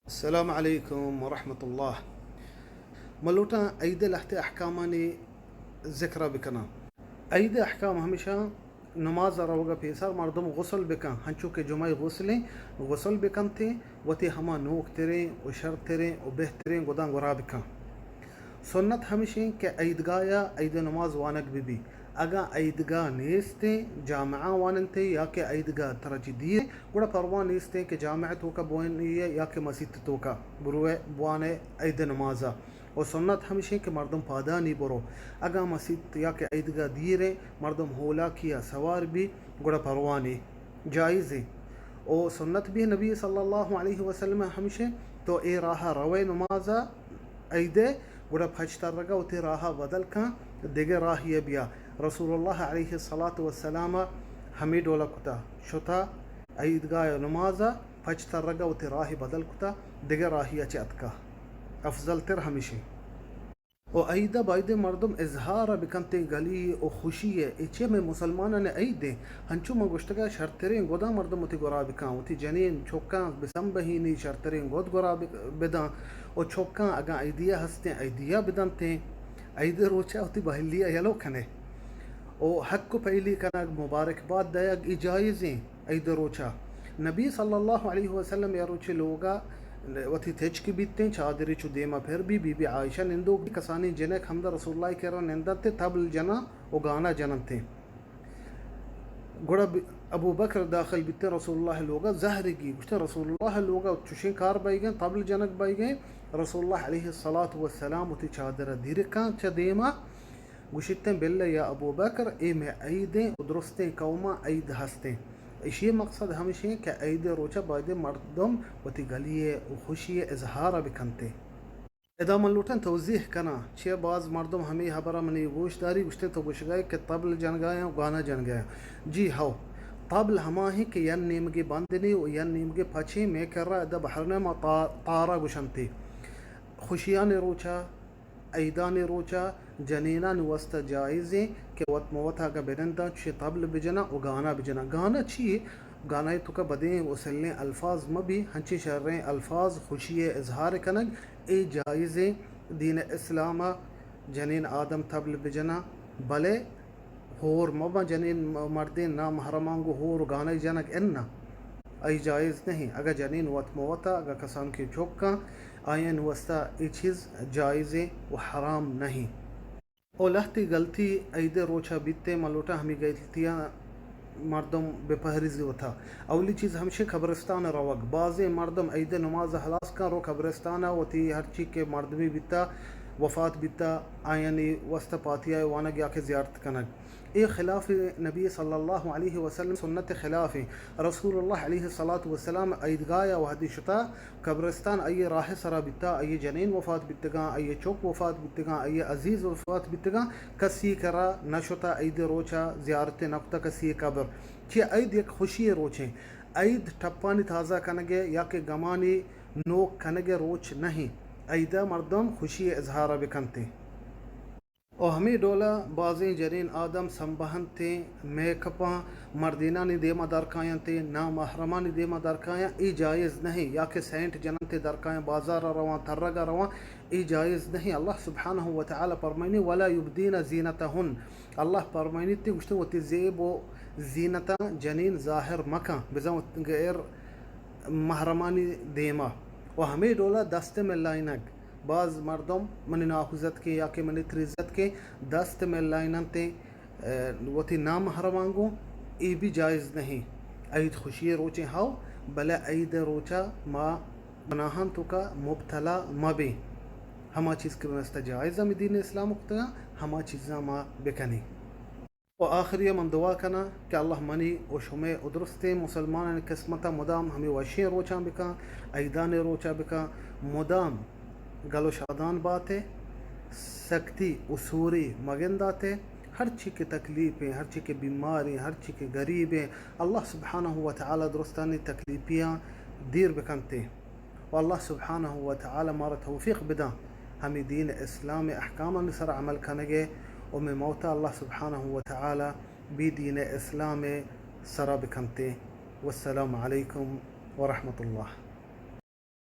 السلام علیکم ورحمۃ اللہ۔ من لوٹاں عید ءِ لہتے احکامانی ذکر ءَ بکناں۔ عید ءِ احکام ہمیشاں، نماز ءَ روگ ءَ پیسر مردم غسل بکن، ہنچو کہ جمعہ ءِ غسلیں، غسل بکنت ءُ وتی ہما نوک تریں ءُ شرتریں ءُ بہتریں گداں گورا بکن۔ سنت ہمیشیں کہ عیدگاہ ءَ عید ءِ نماز وانگ بہ بی۔ اگاں عیدگاہ نیستیں، جامعہ واننت یا کہ عیدگاہ ترا چہ دیر، گڑا پرواہ نیستیں کہ جامعہ توکا بوانی یا کہ مسیت توکا بروئے بوانے عید ءِ نماز ءَ۔ و سنت ہمشیں کہ مردم پادانی برو۔ اگاں مسیت یا کہ عیدگاہ دیریں، مردم ہولاکی ءَ سوار بی، گڑا پرواہ نی، جائزیں۔ و سنت بی نبی صلی اللہ علیہ وسلم ہمشیں، تو اے راہ ءَ روئے نماز ءَ عید ءِ، گڑا پچ ترگ ءَ وتی راہ ءَ بدل کن، دگہ راہی ءَ بیا۔ رسول اللہ علیہ الصلاۃ والسلام ءَ ہمے ڈول ءَ کتا، شتا عیدگاہ ءِ نماز ءَ پچ ترگ ءَ وتی راہ ءَ بدل کتا، دگہ راہی ءَ چہ اتکا۔ افضل تر ہمشیں۔ و عید ءَ بایدیں مردم اظہار ءَ بکنتیں گلی و خوشی ءَ، اے چہ مئے مسلمانانی عید ایں۔ ہنچو من گوشتگ ءَ شرتریں گداں مردم وتی گورا بکن، وتی جنین چکاں بسمبہینی شرتریں گد گورا بک-، بداں و چکاں اگاں عیدیہ ہستیں عیدیہ بدنتیں۔ عید ءِ روچ ءَ وتی بہلی ءَ یلو کنے و حق و پہلی کنگ، مبارکباد دئیگ، اے جائزیں۔ عید ءِ روچ ءَ نبی صلی اللہ علیہ وسلم یا روچے لوگ ءَ وتی تچک بیتیں، چادرے چو دیم ءَ پر بی، بی بی عائشہ نندوک بی، کسانیں جنک ہمدا رسول اللہ ءِ کرا نندنت، طبل جناں و گانا جننتیں۔ گڑا بی-، ابو بکر داخل بیتیں رسول اللہ ءِ لوگ ءَ، زہرگی گوشتیں رسول اللہ ءِ لوگ ءَ چوشیں کار بئیگیں، طبل جنگ بئیگیں۔ رسول اللہ علیہ الصلاۃ والسلام وتی چادر ءَ دیرکاں چہ دیم ءَ، گوشیتیں، بلے یا ابو بکر، اے مئے عیدیں و درستیں قوماں عید ہستیں۔ ایشی ءِ مقصد ہمشیں کہ عید ءِ روچ ءَ بایدیں مردم وتی گلی ءِ و خوشی ءِ اظہار ءَ بکنتیں۔ ادا من لوٹاں توضیح کناں، چیا باز مردم ہمے ہبر ءَ منی گوش داری، گوشتیں تو گوشگ ءَ ئے کہ طبل جنگ ءَ آں و گانا جنگ ءَ آں۔ جی ہو، طبل ہما ہیں کہ ین نیمگے بند نی و ین نیمگے پچیں، مئے کرا ادا بحرین ءَ ما تا-، تارا گوشنتی۔ خوشیانی روچ ءَ، عیدانی روچ ءَ جنینانی واسطہ جائزیں کہ وت مہ وت ءَ اگاں بننداں، چوشیں طبل بجناں و گانا بجناں۔ گانا چی؟ گانا ءِ توکا بدیں و سلیں الفاظ مہ بی، ہنچیں شریں الفاظ خوشی ءِ اظہار کنگ، اے جائزیں۔ دین اسلام ءَ جنین آدم طبل بجناں، بلے ہور مہ باں، جنین م-، مردین نامحرماں گوں ہور و گانائی جنگ اناں، آئی جائز نہیں۔ اگاں جنین وت مہ وتا، اگاں کسانکیں چکاں، آیانی واسطہ اے چیز جائزیں و حرام نہیں۔ او لہتی گلتی عید ءِ روچا بیتیں، من لوٹاں ہمے گلتیاں مردم بہ پہریزی وتا۔ اولی چیز ہمشیں قبرستان ءَ روگ۔ بازیں مردم عید ءِ نماز ءَ ہلاس کن، رو قبرستان ءَ وتی ہرچی کہ مردمے بیتا، وفات بیتا، آیانی واسطہ پاتیا ءِ وانگ یا کہ زیارت کنگ۔ اے خلاف نبی صلی اللہ علیہ وسلم سنت خلاف ایں۔ رسول اللہ علیہ الصلاۃ والسلام عیدگاہ ءَ وہدی شتا، قبرستان آئی ءِ راہ ءِ سرا بیتا، آئی ءِ جنین وفات بیتگاں، آئی ءِ چک وفات بیتگاں، آئی ءِ عزیز وفات بیتگاں، کسی ءِ کرا نہ شتا، عید ءِ روچا زیارت نہ کتا کسی ءِ قبر۔ چیا عید یک خوشی ءِ روچیں۔ عید ٹپانی تازہ کنگ ءِ یا کہ گمانی نوک کنگ ءِ روچ نہیں۔ عید ءَ مردم خوشی ءِ اظہار ءَ بکنتیں۔ و ہمے ڈولا بازیں جنین آدم سمبہنتیں، میک اپاں، مردینانی دیما درکاینتیں، نامحرمانی دیما درکایاں، اے جائز نہیں۔ یا کہ سینٹ جننتیں، درکایاں، بازارا رواں، ترگا رواں، اے جائز نہیں۔ اللہ سبحانہ و تعالی پرمائنی، ولا یبدین زینتہن۔ اللہ پرمائنیتیں، گوشتیں وتی زیب و زینتاں جنین ظاہر مکن، بزاں وت-، غیر محرمانی دیما۔ و ہمے ڈولا دست ملائینگ۔ باز مردم منی ناکوزتکیں یا کہ منی تریزتکیں دست ملائیننتیں، ء، وتی نامحرماں گوں، اے بھی جائز نہیں۔ عید خوشی ءِ روچیں ہو، بلے عید ءِ روچا ما گناہاں توکا مبتلا مہ بیں۔ ہما چیز کہ بمستا جائز ہمیں دین اسلام کتگاں، ہما چیزاں ما بکنیں۔ و آخری ء من دعا کناں کہ اللہ منی و شمئے و درستیں مسلمانانی قسمت ء مدام ہمے وشیں روچاں بکن، عیدانی روچ ء بکن، مدام گل و شادان بات ئے، سکتی و سوری مگندات ئے، ہرچی کہ تکلیف ایں، ہرچی کہ بیمار ایں، ہرچی کہ گریب ایں، اللہ سبحانہ و تعالی درستانی تکلیفیاں دیر بکنت ئے۔ و اللہ سبحانہ و تعالی مارا توفیق بداں ہمے دین اسلام ء احکامانی سرا عمل کنگ ء و مئے موت ء اللہ سبحانہ و تعالی بے دین اسلام ء سرا بکنت ئے۔ والسلام علیکم ورحمۃ اللہ۔